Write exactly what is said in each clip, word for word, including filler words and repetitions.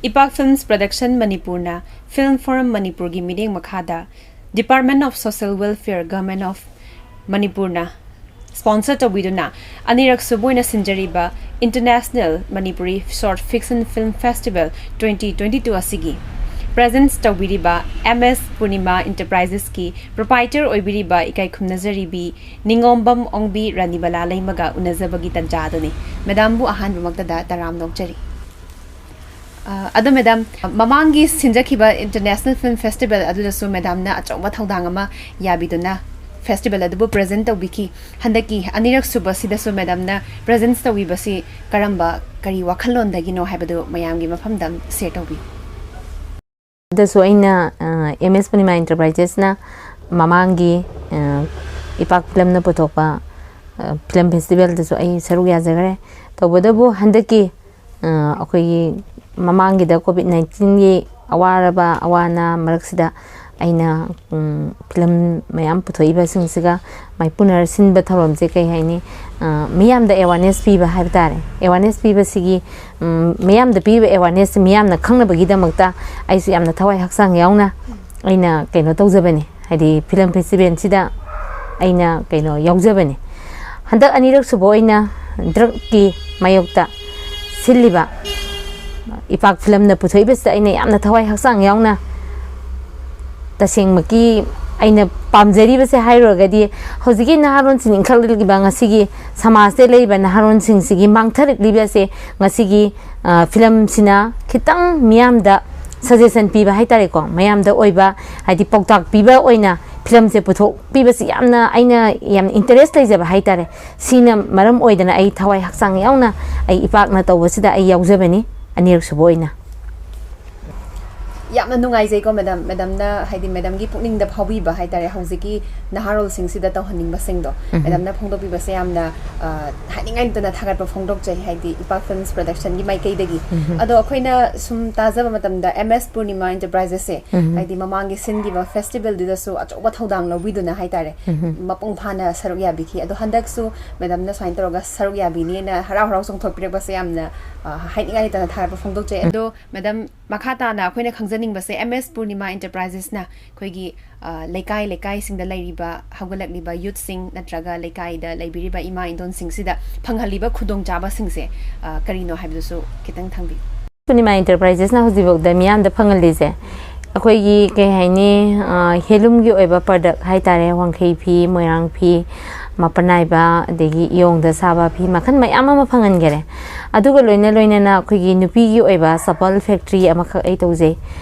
ꯏꯄꯥꯛ Films Production ꯃꯅꯤꯄꯨꯔꯅ Film Forum ꯃꯅꯤꯄꯨꯔꯒꯤ ꯃꯤꯠꯌꯦꯡ ꯃꯈꯥꯗ Department of Social Welfare, Government of ꯃꯅꯤꯄꯨꯔꯅ sponsor ꯇꯧꯕꯤꯗꯨꯅ ꯑꯅꯤꯔꯛ ꯁꯨꯕ ꯑꯣꯏꯅ ꯁꯤꯟꯖꯔꯤꯕ International Manipuri Short Fiction Film Festival twenty twenty-two ꯑꯁꯤꯒꯤ presents ꯇꯧꯕꯤꯔꯤꯕ M S Purnima Enterprises ꯀꯤ proprietor ꯑꯣꯏꯕꯤꯔꯤꯕ ꯏꯀꯥꯏ ꯈꯨꯝꯅꯖꯔꯤꯕꯤ ꯅꯤꯉꯣꯝꯕꯝ ꯑꯣꯡꯕꯤ ꯔꯥꯅꯤꯕꯂꯥ ꯂꯩꯃꯒ ꯎꯅꯖꯕꯒꯤ ꯇꯟꯖꯥ ꯑꯗꯨꯅꯤ꯫ Madam ꯕꯨ ꯑꯍꯥꯟꯕꯃꯛꯇꯗ ꯇꯔꯥꯝ ꯑꯣꯛꯆꯔꯤ꯫ ꯑ, ꯑꯗꯣ Madam, ꯃꯃꯥꯡꯒꯤ ꯁꯤꯟꯖꯈꯤꯕ International Film Festival ꯑꯗꯨꯗꯁꯨ Madam ꯅ ꯑꯆꯧꯕ ꯊꯧꯗꯥꯡ ꯑꯃ ꯌꯥꯕꯤꯗꯨꯅ festival ꯑꯗꯨꯕꯨ present ꯇꯧꯕꯤꯈꯤ꯫ ꯍꯟꯗꯛꯀꯤ ꯑꯅꯤꯔꯛ ꯁꯨꯕꯁꯤꯗꯁꯨ Madam ꯅ presents ꯇꯧꯕꯤꯕꯁꯤ ꯀꯔꯝꯕ, ꯀꯔꯤ ꯋꯥꯈꯜꯂꯣꯟꯗꯒꯤꯅꯣ ꯍꯥꯏꯕꯗꯨ ꯃꯌꯥꯝꯒꯤ ꯃꯐꯝꯗ share ꯇꯧꯕꯤꯌꯨ꯫ ꯗꯁꯨ ꯑꯩꯅ ꯑꯦꯝ ꯑꯦꯁ ꯄꯨꯔꯅꯤꯃꯥ ꯑꯦꯟꯇꯔꯄ꯭ꯔꯥꯏꯖꯦꯁꯅ ꯃꯃꯥꯡꯒꯤ ꯑ, ꯏꯄꯥꯛ ꯐꯤꯂꯝꯅ ꯄꯨꯊꯣꯛꯄ ꯐꯤꯂꯝ ꯐꯦꯁꯇꯤꯚꯦꯜꯗꯁꯨ ꯑꯩ ꯁꯔꯨꯛ ꯌꯥꯖꯈ꯭ꯔꯦ꯫ ꯇꯧꯕꯇꯕꯨ ꯍꯟꯗꯛꯀꯤ ꯑ, ꯑꯩꯈꯣꯏꯒꯤ ꯃꯃꯥꯡꯒꯤꯗ ꯀꯣꯚꯤꯗ ꯅꯥꯏꯟꯇꯤꯟꯒꯤ ꯑꯋꯥꯔꯕ ꯑꯋꯥ ꯑꯅꯥ ꯃꯔꯛꯁꯤꯗ ꯑꯩꯅ ꯎꯝ, ꯐꯤꯂꯝ ꯃꯌꯥꯝ ꯄꯨꯊꯣꯛꯏꯕꯁꯤꯡꯁꯤꯒ ꯃꯥꯏꯄꯨꯅꯔ ꯁꯤꯟꯕ ꯊꯧꯔꯝꯁꯦ ꯀꯩ ꯍꯥꯏꯅꯤ, ꯑ, ꯃꯤꯌꯥꯝꯗ ꯑꯦꯋꯥꯔꯅꯦꯁ ꯄꯤꯕ ꯍꯥꯏꯕ ꯇꯥꯔꯦ꯫ ꯑꯦꯋꯥꯔꯅꯦꯁ ꯄꯤꯕꯁꯤꯒꯤ ꯎꯝ, ꯃꯤꯌꯥꯝꯗ ꯄꯤꯔꯤꯕ ꯑꯦꯋꯥꯔꯅꯦꯁꯁꯤ ꯃꯤꯌꯥꯝꯅ ꯈꯪꯅꯕꯒꯤꯗꯃꯛꯇ ꯑꯩꯁꯨ ꯌꯥꯝꯅ ꯊꯋꯥꯏ ꯍꯛꯆꯥꯡ ꯌꯥꯎꯅ ꯑꯩꯅ ꯀꯩꯅꯣ ꯇꯧꯖꯕꯅꯤ, ꯍꯥꯏꯗꯤ ꯐꯤꯂꯝ ꯐꯦꯁꯇꯤꯚꯦꯜꯁꯤꯗ ꯑꯩꯅ ꯀꯩꯅꯣ ꯌꯥꯎꯖꯕꯅꯤ꯫ ꯍꯟꯗꯛ ꯑꯅꯤꯔꯛ ꯁꯨꯕ ꯑꯣꯏꯅ ꯗ꯭ꯔꯛꯀꯤ ꯃꯥꯌꯣꯛꯇ ꯁꯤꯜꯂꯤꯕ ꯏꯄꯥꯛ ꯐꯤꯂꯝꯅ ꯄꯨꯊꯣꯛꯏꯕꯁꯤꯗ ꯑꯩꯅ ꯌꯥꯝꯅ ꯊꯋꯥꯏ ꯍꯛꯆꯥꯡ ꯌꯥꯎꯅ, ꯇꯁꯦꯡꯃꯛꯀꯤ ꯑꯩꯅ ꯄꯥꯝꯖꯔꯤꯕꯁꯦ ꯍꯥꯏꯔꯨꯔꯒꯗꯤ ꯍꯧꯖꯤꯛꯀꯤ ꯅꯍꯥꯔꯣꯟꯁꯤꯡ ꯏꯟꯈꯠꯂꯛꯂꯤꯕ ꯉꯁꯤꯒꯤ ꯁꯃꯥꯖꯇ ꯂꯩꯕ ꯅꯍꯥꯔꯣꯟꯁꯤꯡꯁꯤꯒꯤ ꯃꯥꯡꯊꯔꯛꯂꯤꯕꯁꯦ ꯉꯁꯤꯒꯤ ꯑ, ꯐꯤꯂꯝꯁꯤꯅ ꯈꯤꯇꯪ ꯃꯤꯌꯥꯝꯗ ꯁꯖꯦꯁꯟ ꯄꯤꯕ ꯍꯥꯏꯇꯥꯔꯦꯀꯣ, ꯃꯌꯥꯝꯗ ꯑꯣꯏꯕ ꯍꯥꯏꯗꯤ ꯄꯥꯎꯇꯥꯛ ꯄꯤꯕ ꯑꯣꯏꯅ ꯐꯤꯂꯝꯁꯦ ꯄꯨꯊꯣꯛꯄꯤꯕꯁꯤ ꯌꯥꯝꯅ ꯑꯩꯅ ꯌꯥꯝꯅ ꯏꯟꯇꯔꯦꯁ ꯂꯩꯖꯕ ꯍꯥꯏꯇꯥꯔꯦ꯫ ꯁꯤꯅ ꯃꯔꯝ ꯑꯣꯏꯗꯅ ꯑꯩ ꯊꯋꯥꯏ ꯍꯛꯆꯥꯡ ꯌꯥꯎꯅ ꯑꯩ ꯏꯄꯥꯛꯅ ꯇꯧꯕꯁꯤꯗ ꯑꯩ ꯌꯥꯎꯖꯕꯅꯤ ꯑꯅꯤꯔꯛ ꯁꯨꯕ ꯑꯣꯏꯅ꯫ ꯌꯥꯝꯅ ꯅꯨꯡꯉꯥꯏꯖꯩꯀꯣ ꯃꯦꯗꯥꯝ, ꯃꯦꯗꯥꯝꯅ ꯍꯥꯏꯗꯤ ꯃꯦꯗꯥꯝꯒꯤ ꯄꯨꯛꯅꯤꯡꯗ ꯐꯥꯎꯕꯤꯕ ꯍꯥꯏꯇꯥꯔꯦ, ꯍꯧꯖꯤꯛꯀꯤ ꯅꯍꯥꯔꯣꯜꯁꯤꯡꯁꯤꯗ ꯇꯧꯍꯟꯅꯤꯡꯕꯁꯤꯡꯗꯣ꯫ ꯃꯦꯗꯥꯝꯅ ꯐꯣꯡꯗꯣꯛꯄꯤꯕꯁꯦ ꯌꯥꯝꯅ, ꯑ, ꯍꯥꯏꯅꯤꯡꯉꯥꯏ ꯂꯩꯇꯅ ꯊꯥꯒꯠꯄ ꯐꯣꯡꯗꯣꯛꯆꯩ, ꯍꯥꯏꯗꯤ ꯏꯄꯥꯛ ꯐꯤꯜꯝꯁ ꯄ꯭ꯔꯣꯗꯛꯁꯟꯒꯤ ꯃꯥꯏꯀꯩꯗꯒꯤ꯫ ꯑꯗꯣ ꯑꯩꯈꯣꯏꯅ ꯁꯨꯝ ꯇꯥꯖꯕ ꯃꯇꯝꯗ ꯑꯦꯝ ꯑꯦꯁ ꯄꯨꯔꯅꯤꯃꯥ ꯑꯦꯟꯇꯔꯄ꯭ꯔꯥꯏꯖꯦꯁꯁꯦ, ꯍꯥꯏꯗꯤ ꯃꯃꯥꯡꯒꯤ ꯁꯤꯟꯈꯤꯕ ꯐꯦꯁꯇꯤꯚꯦꯜꯗꯨꯗꯁꯨ ꯑꯆꯧꯕ ꯊꯧꯗꯥꯡ ꯂꯧꯕꯤꯗꯨꯅ ꯍꯥꯏꯇꯥꯔꯦ, ꯃꯄꯨꯡ ꯐꯥꯅ ꯁꯔꯨꯛ ꯌꯥꯕꯤꯈꯤ꯫ ꯑꯗꯣ ꯍꯟꯗꯛꯁꯨ ꯃꯦꯗꯥꯝꯅ ꯁꯨꯃꯥꯏꯅ ꯇꯧꯔꯒ ꯁꯔꯨꯛ ꯌꯥꯕꯤꯅꯦꯅ ꯍꯔꯥꯎ ꯍꯔꯥꯎ ꯆꯣꯡꯊꯣꯛꯄꯤꯔꯛꯄꯁꯦ ꯌꯥꯝꯅ, ꯑ, ꯍꯥꯏꯅꯤꯡꯉꯥꯏ ꯂꯩꯇꯅ ꯊꯥꯒꯠꯄ ꯐꯣꯡꯗꯣꯛꯆꯩ꯫ ꯑꯗꯣ ꯃꯦꯗꯥꯝ, ꯃꯈꯥ ꯇꯥꯅ ꯑꯩꯈꯣꯏꯅ ꯈꯪꯖꯅꯤꯡꯕꯁꯦ, ꯑꯦꯝ ꯑꯦꯁ ꯄꯨꯔꯅꯤꯃꯥ ꯑꯦꯟꯇꯔꯄ꯭ꯔꯥꯏꯖꯦꯁꯅ ꯑꯩꯈꯣꯏꯒꯤ, ꯑ, ꯂꯩꯀꯥꯏ ꯂꯩꯀꯥꯏꯁꯤꯡꯗ ꯂꯩꯔꯤꯕ ꯍꯧꯒꯠꯂꯛꯂꯤꯕ ꯌꯨꯠꯁꯤꯡ ꯅꯠꯇ꯭ꯔꯒ ꯂꯩꯀꯥꯏꯗ ꯂꯩꯕꯤꯔꯤꯕ ꯏꯃꯥ ꯏꯟꯗꯣꯟꯁꯤꯡꯁꯤꯗ ꯐꯪꯍꯜꯂꯤꯕ ꯈꯨꯗꯣꯡꯆꯥꯕꯁꯤꯡꯁꯦ, ꯑ, ꯀꯔꯤꯅꯣ ꯍꯥꯏꯕꯗꯨꯁꯨ ꯈꯤꯇꯪ ꯊꯝꯕꯤꯌꯨ꯫ ꯄꯨꯔꯅꯤꯃꯥ ꯑꯦꯟꯇꯔꯄ꯭ꯔꯥꯏꯖꯦꯁꯅ ꯍꯧꯖꯤꯛꯐꯥꯎꯗ ꯃꯤꯌꯥꯝꯗ ꯐꯪꯍꯜꯂꯤꯁꯦ, ꯑꯩꯈꯣꯏꯒꯤ ꯀꯩ ꯍꯥꯏꯅꯤ, ꯑ, ꯍꯦꯟꯂꯨꯝꯒꯤ ꯑꯣꯏꯕ ꯄ꯭ꯔꯗꯛ ꯍꯥꯏꯇꯥꯔꯦ, ꯋꯥꯡꯈꯩ ꯐꯤ, ꯃꯣꯏꯔꯥꯡ ꯐꯤ, ꯃꯄꯥꯟ ꯅꯥꯏꯕ, ꯑꯗꯒꯤ ꯏꯌꯣꯡꯗ ꯁꯥꯕ ꯐꯤ ꯃꯈꯜ ꯃꯌꯥꯝ ꯑꯃ ꯐꯪꯍꯟꯈꯔꯦ꯫ ꯑꯗꯨꯒ ꯂꯣꯏꯅ ꯂꯣꯏꯅꯅ ꯑꯩꯈꯣꯏꯒꯤ ꯅꯨꯄꯤꯒꯤ ꯑꯣꯏꯕ ꯆꯄꯜ ꯐꯦꯛꯇ꯭ꯔꯤ ꯑꯃꯈꯛ ꯑꯩ ꯇꯧꯖꯩ꯫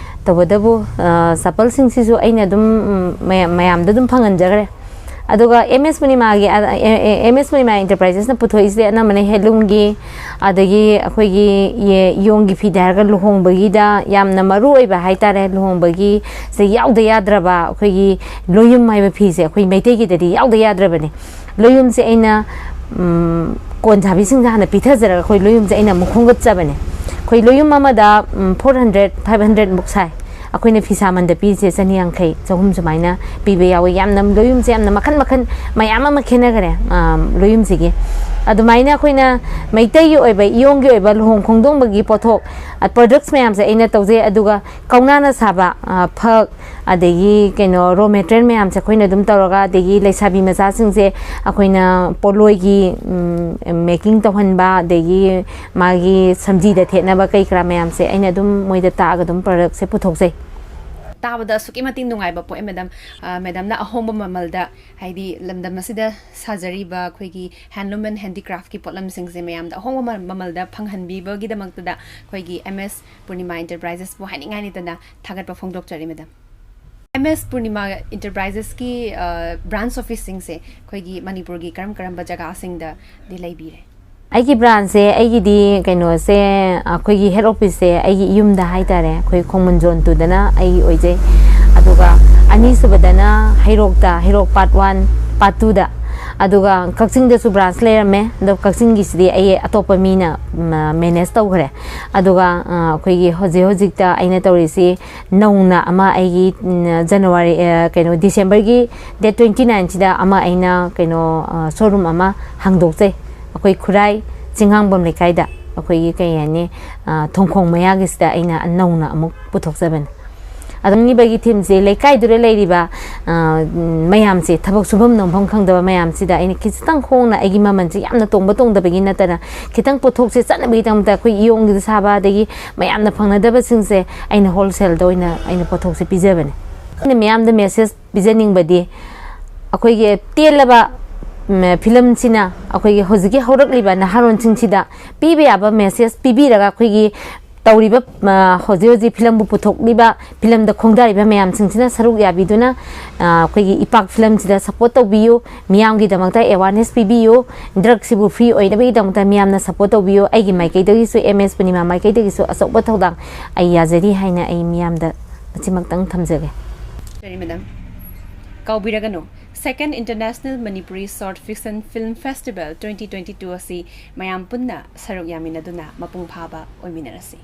ꯇꯧꯕꯇꯕꯨ, ꯑ, ꯆꯄꯜꯁꯤꯡꯁꯤꯁꯨ ꯑꯩꯅ ꯑꯗꯨꯝ, ꯎꯝ, ꯃꯌꯥꯝ, ꯃꯌꯥꯝꯗ ꯑꯗꯨꯝ ꯐꯪꯍꯟꯖꯈ꯭ꯔꯦ꯫ ꯑꯗꯨꯒ ꯑꯦꯝ ꯑꯦꯁ ꯄꯨꯔꯅꯤꯃꯥꯒꯤ, ꯑ, ꯑꯦ, ꯑꯦ, ꯑꯦꯝ ꯑꯦꯁ ꯄꯨꯔꯅꯤꯃꯥ ꯑꯦꯟꯇꯔꯄ꯭ꯔꯥꯏꯖꯦꯁꯅ ꯄꯨꯊꯣꯛꯏꯁꯦ ꯑꯅꯝꯕꯅ ꯍꯦꯟꯂꯨꯝꯒꯤ, ꯑꯗꯒꯤ ꯑꯩꯈꯣꯏꯒꯤ ꯌꯦ-, ꯏꯌꯣꯡꯒꯤ ꯐꯤꯗ ꯍꯥꯏꯔꯒ ꯂꯨꯍꯣꯡꯕꯒꯤꯗ ꯌꯥꯝꯅ ꯃꯔꯨ ꯑꯣꯏꯕ ꯍꯥꯏꯇꯥꯔꯦ, ꯂꯨꯍꯣꯡꯕꯒꯤ ꯁꯦ ꯌꯥꯎꯗ ꯌꯥꯗ꯭ꯔꯕ ꯑꯩꯈꯣꯏꯒꯤ ꯂꯣꯌꯨꯝ ꯍꯥꯏꯕ ꯐꯤꯁꯦ ꯑꯩꯈꯣꯏ ꯃꯩꯇꯩꯒꯤꯗꯗꯤ ꯌꯥꯎꯗ ꯌꯥꯗ꯭ꯔꯕꯅꯦ꯫ ꯂꯣꯌꯨꯝꯁꯦ ꯑꯩꯅ, ꯎꯝ, ꯀꯣꯟ ꯁꯥꯕꯤꯁꯤꯡꯗ ꯍꯥꯟꯅ ꯄꯤꯊꯖꯔꯒ ꯑꯩꯈꯣꯏ ꯂꯣꯌꯨꯝꯁꯦ ꯑꯩꯅ ꯑꯃꯨꯛ ꯈꯣꯝꯒꯠꯆꯕꯅꯦ꯫ ꯑꯩꯈꯣꯏ ꯂꯣꯌꯨꯝ ꯑꯃꯗ, ꯎꯝ, ꯐꯣꯔ ꯍꯟꯗ꯭ꯔꯦꯠ, ꯐꯥꯏꯚ ꯍꯟꯗ꯭ꯔꯦꯠ ꯃꯨꯛ ꯁꯥꯏ꯫ ꯑꯩꯈꯣꯏꯅ ꯐꯤꯁꯥꯃꯟꯗ ꯄꯤꯔꯤꯁꯦ ꯆꯅꯤ ꯌꯥꯡꯈꯩ, ꯆꯍꯨꯝ ꯁꯨꯃꯥꯏꯅ ꯄꯤꯕ ꯌꯥꯎꯋꯤ꯫ ꯌꯥꯝꯅ ꯂꯣꯌꯨꯝꯁꯦ ꯌꯥꯝꯅ ꯃꯈꯟ ꯃꯈꯟ ꯃꯌꯥꯝ ꯑꯃ ꯈꯦꯠꯅꯈꯔꯦ, ꯑ, ꯂꯣꯌꯨꯝꯁꯤꯒꯤ꯫ ꯑꯗꯨꯃꯥꯏꯅ ꯑꯩꯈꯣꯏꯅ ꯃꯩꯇꯩꯒꯤ ꯑꯣꯏꯕ, ꯏꯌꯣꯡꯒꯤ ꯑꯣꯏꯕ ꯂꯨꯍꯣꯡ ꯈꯣꯡꯗꯣꯡꯕꯒꯤ ꯄꯣꯠꯊꯣꯛ, ꯑ, ꯄ꯭ꯔꯗꯛꯁ ꯃꯌꯥꯝꯁꯦ ꯑꯩꯅ ꯇꯧꯖꯩ꯫ ꯑꯗꯨꯒ ꯀꯧꯅꯥꯅ ꯁꯥꯕ, ꯑ, ꯐꯛ, ꯑꯗꯒꯤ ꯀꯩꯅꯣ, ꯔꯣ ꯃꯦꯇꯔꯤꯌꯦꯜ ꯃꯌꯥꯝꯁꯦ ꯑꯩꯈꯣꯏꯅ ꯑꯗꯨꯝ ꯇꯧꯔꯒ, ꯑꯗꯒꯤ ꯂꯩꯁꯥꯕꯤ ꯃꯆꯥꯁꯤꯡꯁꯦ ꯑꯩꯈꯣꯏꯅ ꯄꯣꯠꯂꯣꯏꯒꯤ, ꯎꯝ, ꯃꯦꯀꯤꯡ ꯇꯧꯍꯟꯕ, ꯑꯗꯒꯤ ꯃꯥꯒꯤ ꯁꯝꯖꯤꯗ ꯊꯦꯠꯅꯕ ꯀꯩ ꯀꯔꯥ ꯃꯌꯥꯝꯁꯦ ꯑꯩꯅ ꯑꯗꯨꯝ ꯃꯣꯏꯗ ꯇꯥꯛꯑꯒ ꯑꯗꯨꯝ ꯄ꯭ꯔꯗꯛꯁꯦ ꯄꯨꯊꯣꯛꯆꯩ꯫ ꯇꯥꯕꯗ ꯑꯁꯨꯛꯀꯤ ꯃꯇꯤꯛ ꯅꯨꯡꯉꯥꯏꯕ ꯄꯣꯛꯑꯦ, ꯃꯦꯗꯥꯝ꯫ ꯑ, ꯃꯦꯗꯥꯝꯅ ꯑꯍꯣꯡꯕ ꯃꯃꯜꯗ, ꯍꯥꯏꯗꯤ ꯂꯝꯗꯝ ꯑꯁꯤꯗ ꯁꯥꯖꯔꯤꯕ ꯑꯩꯈꯣꯏꯒꯤ ꯍꯦꯟꯂꯨꯝ ꯑꯦꯟ ꯍꯦꯟꯗꯤꯀ꯭ꯔꯥꯐꯀꯤ ꯄꯣꯠꯂꯝꯁꯤꯡꯁꯦ ꯃꯌꯥꯝꯗ ꯑꯍꯣꯡꯕ ꯃ-, ꯃꯃꯜꯗ ꯐꯪꯍꯟꯕꯤꯕꯒꯤꯗꯃꯛꯇꯗ ꯑꯩꯈꯣꯏꯒꯤ ꯑꯦꯝ ꯑꯦꯁ ꯄꯨꯔꯅꯤꯃꯥ ꯑꯦꯟꯇꯔꯄ꯭ꯔꯥꯏꯖꯦꯁꯄꯨ ꯍꯥꯏꯅꯤꯡꯉꯥꯏ ꯂꯩꯇꯅ ꯊꯥꯒꯠꯄ ꯐꯣꯡꯗꯣꯛꯆꯔꯤ, ꯃꯦꯗꯥꯝ꯫ ꯑꯦꯝ ꯑꯦꯁ ꯄꯨꯔꯅꯤꯃꯥ ꯑꯦꯟꯇꯔꯄ꯭ꯔꯥꯏꯖꯦꯁꯀꯤ, ꯑ, ꯕ꯭ꯔꯥꯟꯁ ꯑꯣꯐꯤꯁꯁꯤꯡꯁꯦ ꯑꯩꯈꯣꯏꯒꯤ ꯃꯅꯤꯄꯨꯔꯒꯤ ꯀꯔꯝ ꯀꯔꯝꯕ ꯖꯒꯥꯁꯤꯡꯗꯗꯤ ꯂꯩꯕꯤꯔꯦ? ꯑꯩꯒꯤ ꯕ꯭ꯔꯥꯟꯁꯁꯦ, ꯑꯩꯒꯤꯗꯤ ꯀꯩꯅꯣꯁꯦ, ꯑꯩꯈꯣꯏꯒꯤ ꯍꯦꯗ ꯑꯣꯐꯤꯁꯁꯦ ꯑꯩꯒꯤ ꯌꯨꯝꯗ ꯍꯥꯏꯇꯥꯔꯦ, ꯑꯩꯈꯣꯏ ꯈꯣꯡꯃꯟ ꯖꯣꯟ ꯇꯨꯗꯅ ꯑꯩꯒꯤ ꯑꯣꯏꯖꯩ꯫ ꯑꯗꯨꯒ ꯑꯅꯤꯁꯨꯕꯗꯅ ꯍꯩꯔꯣꯛꯇ, ꯍꯩꯔꯣꯛ ꯄꯥꯔꯠ ꯋꯥꯟ, ꯄꯥꯔꯠ ꯇꯨꯗ꯫ ꯑꯗꯨꯒ ꯀꯛꯆꯤꯡꯗꯁꯨ ꯕ꯭ꯔꯥꯟꯁ ꯂꯩꯔꯝꯃꯦ, ꯑꯗꯣ ꯀꯛꯆꯤꯡꯒꯤꯁꯤꯗꯤ ꯑꯩ ꯑꯇꯣꯞꯄ ꯃꯤꯅ ꯃꯦꯅꯦꯖ ꯇꯧꯈ꯭ꯔꯦ꯫ ꯑꯗꯨꯒ ꯑ, ꯑꯩꯈꯣꯏꯒꯤ ꯍꯧꯖꯤꯛ ꯍꯧꯖꯤꯛꯇ ꯑꯩꯅ ꯇꯧꯔꯤꯁꯤ ꯅꯧꯅ ꯑꯃ ꯑꯩꯒꯤ, ꯎꯝ, ꯖꯅꯋꯥꯔꯤ, ꯑ, ꯀꯩꯅꯣ, ꯗꯤꯁꯦꯝꯕꯔꯒꯤ ꯗꯦꯠ ꯇ꯭ꯋꯦꯟꯇꯤ ꯅꯥꯏꯟꯁꯤꯗ ꯑꯃ ꯑꯩꯅ ꯀꯩꯅꯣ, ꯑ, ꯁꯣꯔꯨꯝ ꯑꯃ ꯍꯥꯡꯗꯣꯛꯆꯩ꯫ ꯑꯩꯈꯣꯏ ꯈꯨꯔꯥꯏ ꯆꯤꯡꯉꯥꯡꯕꯝ ꯂꯩꯀꯥꯏꯗ, ꯑꯩꯈꯣꯏꯒꯤ ꯀꯩ ꯍꯥꯏꯅꯤ, ꯑ, ꯊꯣꯡꯈꯣꯡ ꯃꯌꯥꯒꯤꯁꯤꯗ ꯑꯩꯅ ꯅꯧꯅ ꯑꯃꯨꯛ ꯄꯨꯊꯣꯛꯆꯕꯅꯤ꯫ ꯑꯗꯨꯝ ꯅꯤꯕꯒꯤ ꯊꯤꯝꯁꯦ ꯂꯩꯀꯥꯏꯗꯨꯗ ꯂꯩꯔꯤꯕ, ꯑ, ꯎꯝ, ꯃꯌꯥꯝꯁꯦ, ꯊꯕꯛ ꯁꯨꯐꯝ ꯅꯣꯝꯐꯝ ꯈꯪꯗꯕ ꯃꯌꯥꯝꯁꯤꯗ ꯑꯩꯅ ꯈꯤꯇꯪ ꯍꯣꯡꯅ, ꯑꯩꯒꯤ ꯃꯃꯜꯁꯦ ꯌꯥꯝꯅ ꯇꯣꯡꯕ ꯇꯣꯡꯗꯕꯒꯤ ꯅꯠꯇꯅ, ꯈꯤꯇꯪ ꯄꯣꯠꯊꯣꯛꯁꯦ ꯆꯠꯅꯕꯒꯤꯗꯃꯛꯇ ꯑꯩꯈꯣꯏ ꯏꯌꯣꯡꯒꯤꯗ ꯁꯥꯕ, ꯑꯗꯒꯤ ꯃꯌꯥꯝꯅ ꯐꯪꯅꯗꯕꯁꯤꯡꯁꯦ ꯑꯩꯅ ꯍꯣꯜꯁꯦꯜꯗ ꯑꯣꯏꯅ ꯑꯩꯅ ꯄꯣꯠꯊꯣꯛꯁꯦ ꯄꯤꯖꯕꯅꯦ꯫ ꯑꯩꯅ ꯃꯌꯥꯝꯗ ꯃꯦꯁꯦꯖ ꯄꯤꯖꯅꯤꯡꯕꯗꯤ, ꯑꯩꯈꯣꯏꯒꯤ ꯇꯦꯜꯂꯕ, ꯎꯝ, ꯐꯤꯂꯝꯁꯤꯅ ꯑꯩꯈꯣꯏꯒꯤ ꯍꯧꯖꯤꯛꯀꯤ ꯍꯧꯔꯛꯂꯤꯕ ꯅꯍꯥꯔꯣꯟꯁꯤꯡꯁꯤꯗ ꯄꯤꯕ ꯌꯥꯕ ꯃꯦꯁꯦꯖ ꯄꯤꯕꯤꯔꯒ, ꯑꯩꯈꯣꯏꯒꯤ ꯇꯧꯔꯤꯕ, ꯑ, ꯍꯧꯖꯤꯛ ꯍꯧꯖꯤꯛ ꯐꯤꯂꯝꯕꯨ ꯄꯨꯊꯣꯛꯂꯤꯕ, ꯐꯤꯂꯝꯗ ꯈꯣꯡꯗꯥꯔꯤꯕ ꯃꯌꯥꯝꯁꯤꯡꯁꯤꯅ ꯁꯔꯨꯛ ꯌꯥꯕꯤꯗꯨꯅ, ꯑ, ꯑꯩꯈꯣꯏꯒꯤ ꯏꯄꯥꯛ ꯐꯤꯂꯝꯁꯤꯗ ꯁꯞꯄꯣꯔꯠ ꯇꯧꯕꯤꯌꯨ, ꯃꯤꯌꯥꯝꯒꯤꯗꯃꯛꯇ ꯑꯦꯋꯥꯔꯅꯦꯁ ꯄꯤꯕꯤꯌꯨ, ꯗ꯭ꯔꯒꯁꯤꯕꯨ ꯐ꯭ꯔꯤ ꯑꯣꯏꯅꯕꯒꯤꯗꯃꯛꯇ ꯃꯤꯌꯥꯝꯅ ꯁꯞꯄꯣꯔꯠ ꯇꯧꯕꯤꯌꯨ꯫ ꯑꯩꯒꯤ ꯃꯥꯏꯀꯩꯗꯒꯤꯁꯨ, ꯑꯦꯝ ꯑꯦꯁ ꯄꯨꯔꯅꯤꯃꯥ ꯃꯥꯏꯀꯩꯗꯒꯤꯁꯨ ꯑꯆꯧꯕ ꯊꯧꯗꯥꯡ ꯑꯩ ꯌꯥꯖꯔꯤ ꯍꯥꯏꯅ ꯑꯩ ꯃꯤꯌꯥꯝꯗ ꯑꯁꯤꯃꯛꯇꯪ ꯊꯝꯖꯒꯦ꯫ ꯁꯣꯔꯤ madam, ꯀꯥꯎꯕꯤꯔꯒꯅꯨ, Second International Manipuri Short Fiction Film Festival twenty twenty-two ꯑꯁꯤ ꯃꯌꯥꯝ ꯄꯨꯟꯅ ꯁꯔꯨꯛ ꯌꯥꯃꯤꯟꯅꯗꯨꯅ ꯃꯄꯨꯡ ꯐꯥꯕ ꯑꯣꯏꯃꯤꯟꯅꯔꯁꯤ꯫